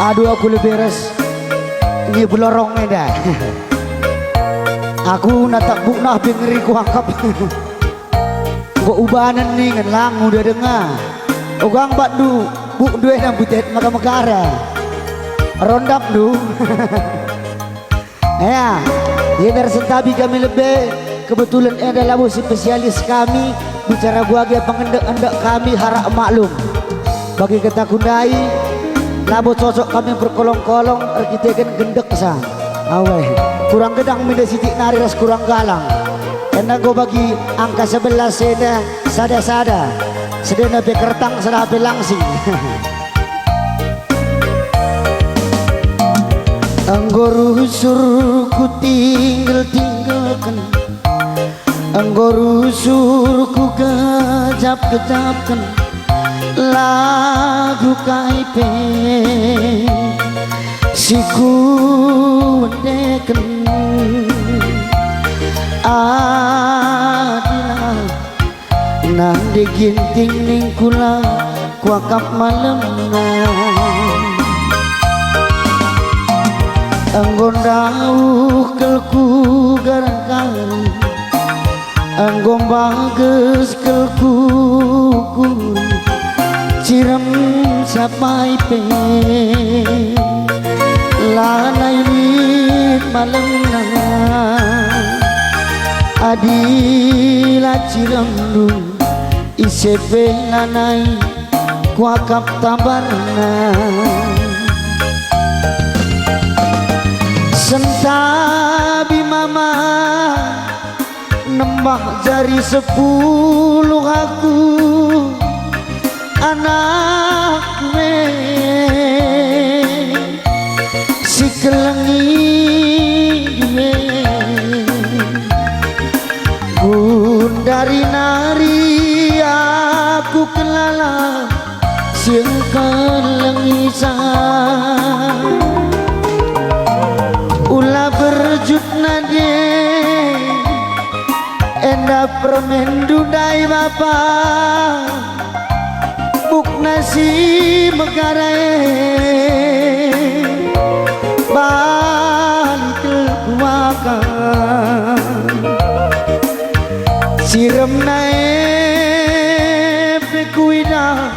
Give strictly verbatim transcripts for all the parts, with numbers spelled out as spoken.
Aduh, aku lebe ras ni belorong enda. Aku natap bukna pe ngeri kuakap. Enggo ubanen ningen lang udah denga. Ugang batndu bukndu enda mbutet maka megara. Rondapndu. Ya, enda ersentabi kami lebe, kebetulan enda labo spesialis kami, bicara guage pengendek-endek kami harap maklum. Bagi kata kundai, labo cocok kami berkolong-kolong erkiteken gendeksa. Awe, kurang gedang menda sitik nari ras kurang galang. Enda enggo bagi angka sebelas enda sada-sada, sedena pe kertang sada pe langsing. Enggo rusur kutinggel-tinggelken, enggo rusur kugejap-gejapken, lagu kai pe si kuendeken. Adilah nande Ginting ningkula kuakap malemna. Enggo ndauh kal kugarangkari, enggo mbages kal kukuri, cirem sapai pe lanai lit malemna. Adila ciremndu ise pe lanai kuakap tambarna. Sentabi mama nembah jari sepuluh aku, anakku e, si kelengi e. Gundari nari aku kelala si engkelengisa. Ula berjut nande enda permen ndai bapa, bukna si megara e, bali kal kuakap. Ciremna e pe kuidah,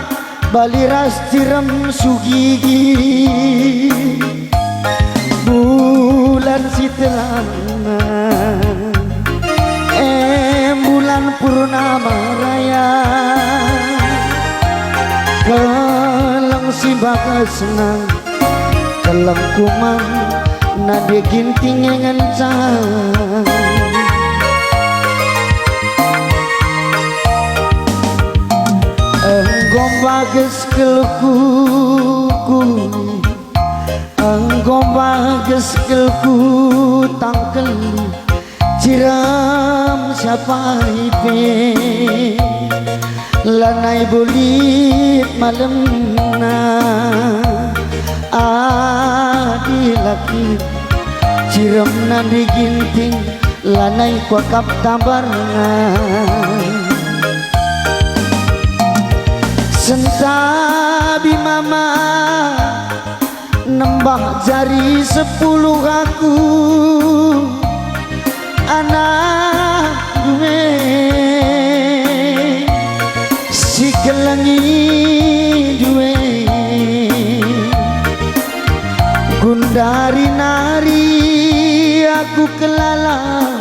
bali ras cirem sugigi. Bulan si terang e, bulan purnama raya, keleng si bagesna, keleng kuman nande Ginting e ngenca. Enggo mbages kal kukuri, enggo mbages kal kutangkeli, cirem sapai pe lanai bo lit malemna. Adila kin cirem nande Ginting, lanai kuakap tambarna. Sentabi mama nembah jari sepuluh aku, anakku e, si kelengi e. Gundari nari aku kelala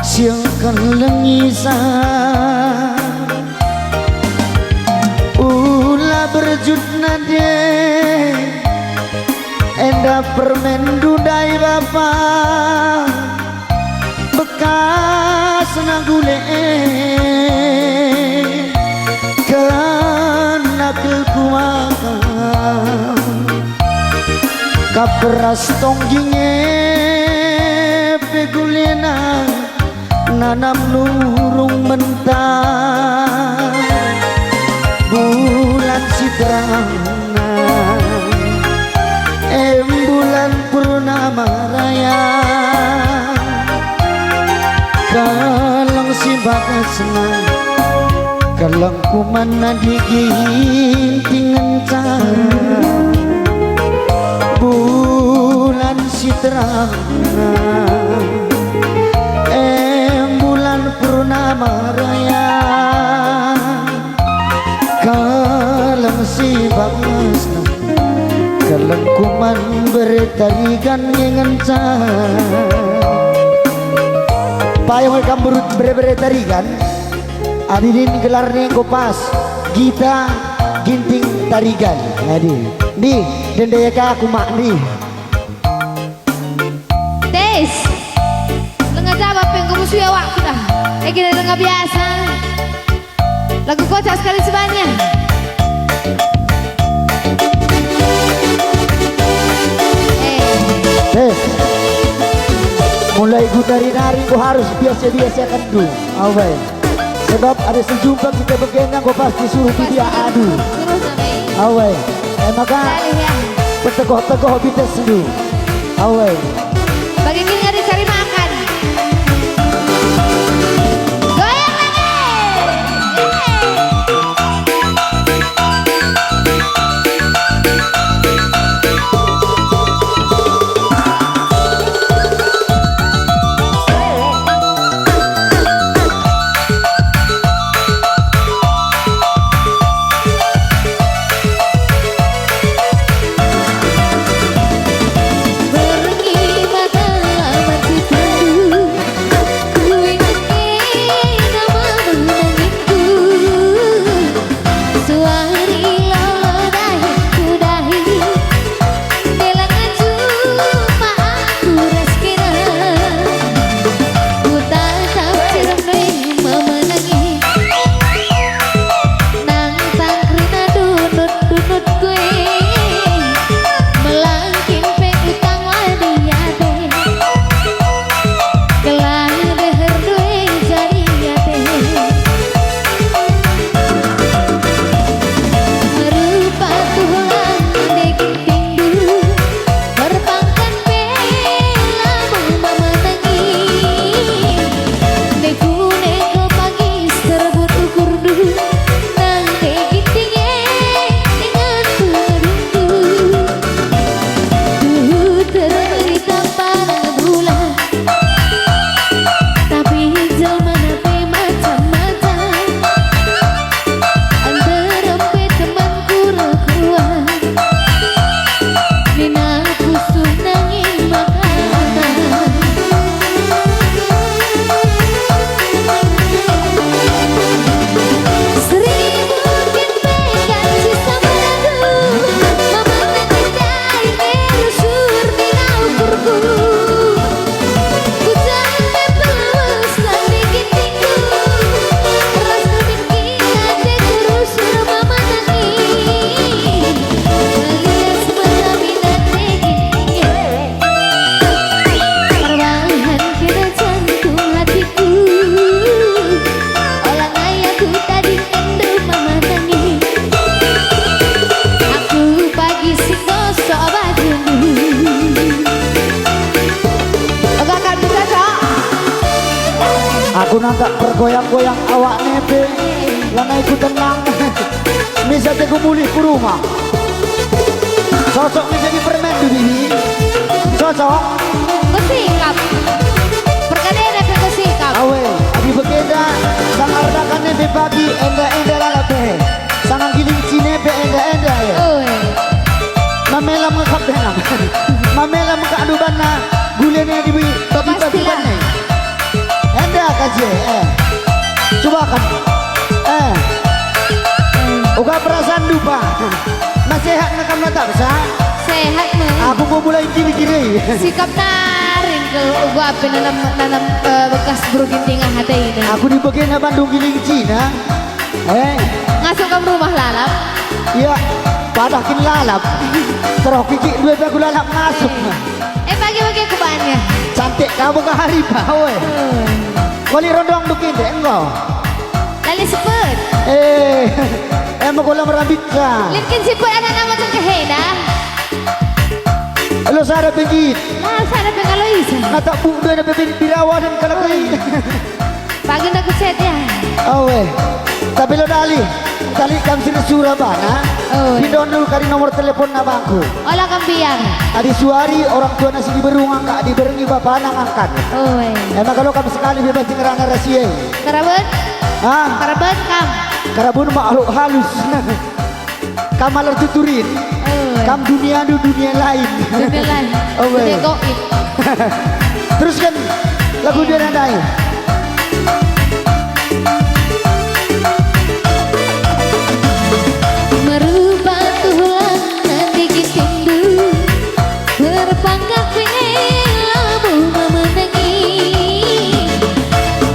si engkelengisa. Ula berjut nande enda permen ndai bapa, bekasna gule e, kena kal kuakap. Kap ras tongging e pe gulena nanam nurung mentah. Bulan si terang e, bulan purnama raya, keleng si bagesna, keleng kuman nande Ginting ngenca. si terangna, em bulan purnama raya, kalem si bagesna, keleng kuman bere Tarigan nge ngenca. Payung e kam berut bere-bere Tarigan. Adi nin gelarna enggo pas, Gita Ginting Tarigan. Adi, ndi, dende ka aku mak ndi. Tes. Lenga jabap pe enggo musuhi awakku dah. E gila lenga biasa. Lagu kocak sekali sebanyak. Eh. Eh. Mulai gudari-dari ku harus biasa-biasakan dulu. Awe. Sebab ada sejumpa kita begena enggo pasti suruh dia adu. Suruh sampai. Awe. E maka, dalih, ya, petegoh-tegoh bites dulu. Awe. Bagi kin ngari cari makan. Goyang lagi. Yeay. Suari lolo dahi ku dahi, ndelang anju ma aku ras kena. Ku tatap cilem nui memenangi, nang tangkrina dunut-dunut kue, melangkin pe utang wadi ate. Gelah deher due jadi ate. Merupa tulang daging tindu, perpangkan pe labo memenangi. Dekune ko pagi serbut ukurndu, nang daging tinge ingetku ngedungku. Tuhu terlita parang bulan, tapi jelmana pe macam-macam. Nterem pe temanku rekuah, nina pusuh nangin maka. Seribu kin pe kan si sama lagu, mama nangin dai ngerusur nina ukurku. Ku jande pelawes landi gintingku, ras ku dengki ate kurus mama nangin. Melias mata minat ate ginting. Perwalihan kena jantung hatiku. Ola ngayah ku tadi enda mama nangin. Aku pagi si gosok bajundu. Oga kan bisa, Cok? Aku nangkap pergoyang-goyang awak nepe, lanai ku tenang. Misa te ku mulih ku rumah. Cocok nge jadi permen tu, Bibi. Cocok. Kusikap. Pergadena pe kusikap. Awe, adi begenda, sanga erdakan nepe pagi, enda-enda lalap pe. Sanga giling cine pe enda-enda, ya. Oi. Mamela mengkap denam. Mamela mengkap adu banna, gulene dibi, dibi pastilah. Enda ka je, eh. Coba kan. Eh. Uga perasaan dupa. Masehat ngekam natap sa? Sehat me. Aku mau mulai kiri-kiri. Sikap naring ke uga pe nanam, nanam, eh, bekas beru ginting ate ini. Aku dibegena Bandung giling Cina. Eh. Ngasup kam rumah lalap? Iya, padah kin lalap. Terus kiki dua aku lalap ngasup. Eh. Eh, bagi-bagi aku banyak. Cantik kau bagi hari, Pak, woi. Hmm. Koli rondong begini, enggo. Lali sepet. Eh, emang kolam rambit lah. Limkin sepet anak nama tengkehena. Lo sada pegit. Lah, sada pengalo isa. Nata bu dua na pepin birawa dan kalak lain. Pagi nda kucet ya. Awe. Tapi lo dali, dali kam sini Surabana. Oi. Pindohon dulu kari nomor telepon abangku. Ola kam biar. Adi suari orang tuana si diberu ngangkat, diberengi bapana ngangkat. Oi. E maka lo kam sekali bebas si ngerana rahasia. Karaben? Hah? Karaben kam? Karaben makhluk halus. Kam malar tuturin. Oi. Kam duniandu dunia lain. Dunia lain. Oi. Dunia goib. Teruskan lagu dia nadai. Merupa tulang nande gintindu, berpangkat pe labuh memenangi.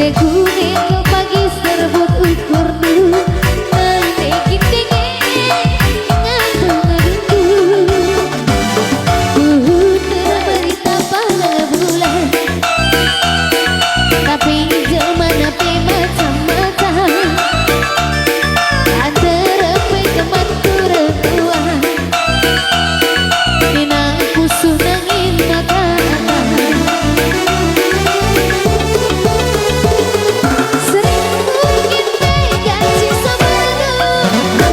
Dengku-dengku pagi serbut ukurndu, nande ginting e ngantung ngadungku. Kuhutur berita pala bulan, tapi jelmana pe macam-macam. Antara pe teman kurang tuan, inang pusuh nangin maka. Sering mungkin pe gaji sabardu,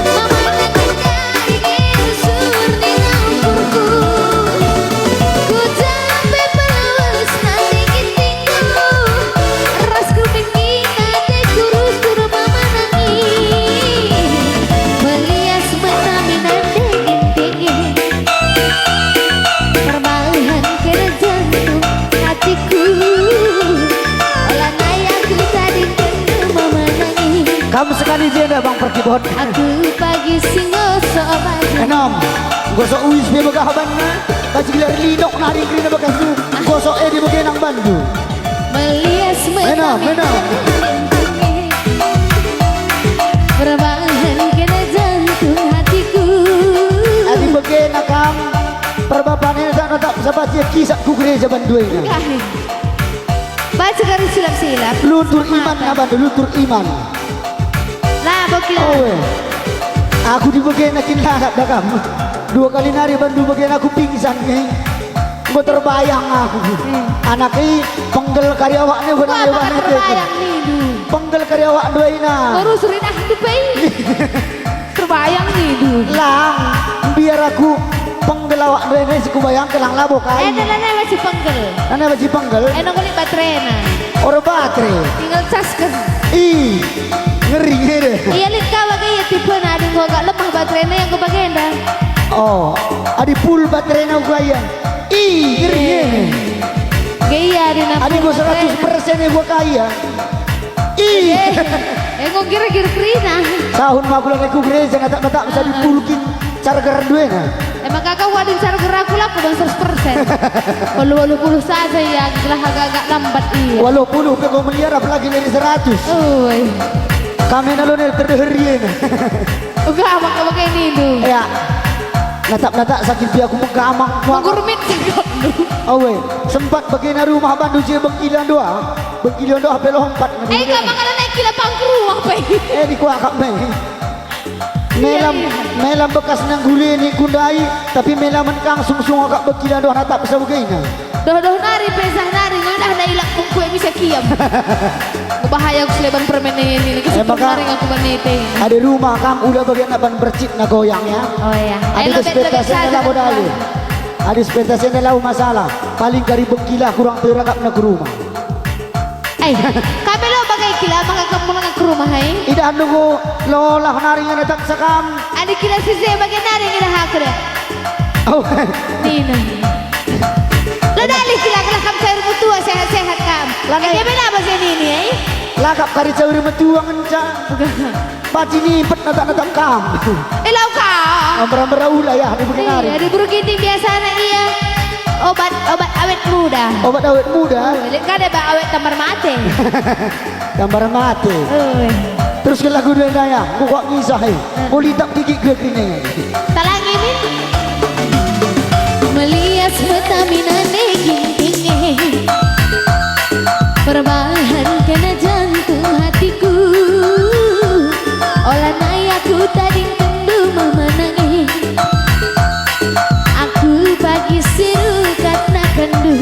mama nangin. Kam sekali je nda bang perkibon. Aku pagi si ngosok baju. Enom, ngosok uis pe begah banna, baju gelar linok nari kerina bekasndu, ngosok e di bage nang bandu. Melias. Enom, enom. Perbahan kena jantung hatiku. Adi bagena kam, perbapan enda tak natap sabaci kisah ku gereja bandu enda. Baca kari silap-silap. Luntur iman apa ndu, luntur iman. Lah, bokil. Oe. Aku di bagena kin lalap da kam. Dua kali nari bandu bagena aku pingsan nge. Enggo terbayang aku. Hmm. Anak i penggel kari awakna. Wah, bukan maka terbayang nindu. Penggel kari awakna ina. Ngurus rinah tu pe. Terbayang nindu. Lang, biar aku penggel awak ndai si kubayangken lang labo kai. Eh, nana masih penggel. Nana masih penggel. Eh, nunggu lit baterena. Ora baterai. Tinggal casken. Ih, ngeri nge deh. Iya, lit kau bage iya tipena, adi enggo agak lemah baterena yang kebagenda. Oh, adi full baterena uga iya. Ih, ngeri nge deh. Gaya adi nampak. Adi enggo seratus persen ya gua kaya. Ih. Eh, enggo kira-kira kerina. Tahun magulan aku gereja, natap-natap bisa dipulkin charger duena. Emang kakak wadin charger aku laku bang seratus persen. Walu, walu puluh saja ya, gelah agak-agak lambat iya. Walu puluh pe kau meliar apalagi dari seratus. Oi. Kami nalo nih terdeher iya. Uga maka pakai nindu. Ya. Natap-natap sakit dia aku megamang. Menggurmit cakap lu. Awe, sempat bagena rumah bandu je bengkilan doa. Bengkilo ndo hape lompat. Eh, ka makanan naik kila pangkruah pe. Eh, di kuakap me. Iya, melam, iya. Melam bekas nanggule ni kundai, tapi melamen kang sungsung akap bengkila ndo natap sebagainya. Doh-doh nari pe sah nari, ngodah nda ilak pungkue bisa kiam. Bahaya aku seleban permen ini, ini. Eh, maka nari aku menete. Ada rumah kam udah bagian aban bercit na goyang ya. Oh iya. Ada ekspektasi enda labo dalu. Ada ekspektasi enda labo masalah. Paling kari bengkila kurang teragap na ke rumah. Eh, kami lo bagai kila maka kamu nengah ke rumah, eh? Idah nunggu lolah nari ngena taksa kam. Adi kila si je bagai nari ngena aku deh. Oh. Nina. Lo dalih kila kila kam cair mutua sehat-sehat kam. Lanai. Eh, dia bela apa sih ini, eh? Lakap kari cair mutua ngenca. Pacini pet natap-natap kam. Eh, lau ka. Mera-mera ula ya, di bagi nari. Iya, di Buru Ginting biasana iya. Obat, obat awet muda. Obat awet muda? Oh, lek kada ba awet tambar mate. Tambar mate. Oi. Terus ke lagu dua daya, ku kok ngisah, eh. Ku litap gigi ke kene. Talangi, Min. Melias mata minane ginting, eh. Perbahan kena jantung hatiku. Ola nai aku tading kendu memenangi. Aku bagi siru katna kendu.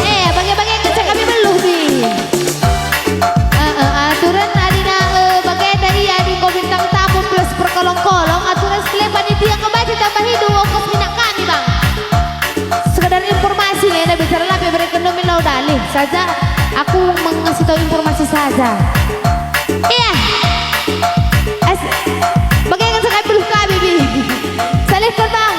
Eh, bage-bage kecek kami beluh, Bi. Eh, eh, aturan adina, eh, bage Saja, aku mengasih tahu informasi saja. Iya. Es, bagi yang sekai puluh K B B. Salihkan bang,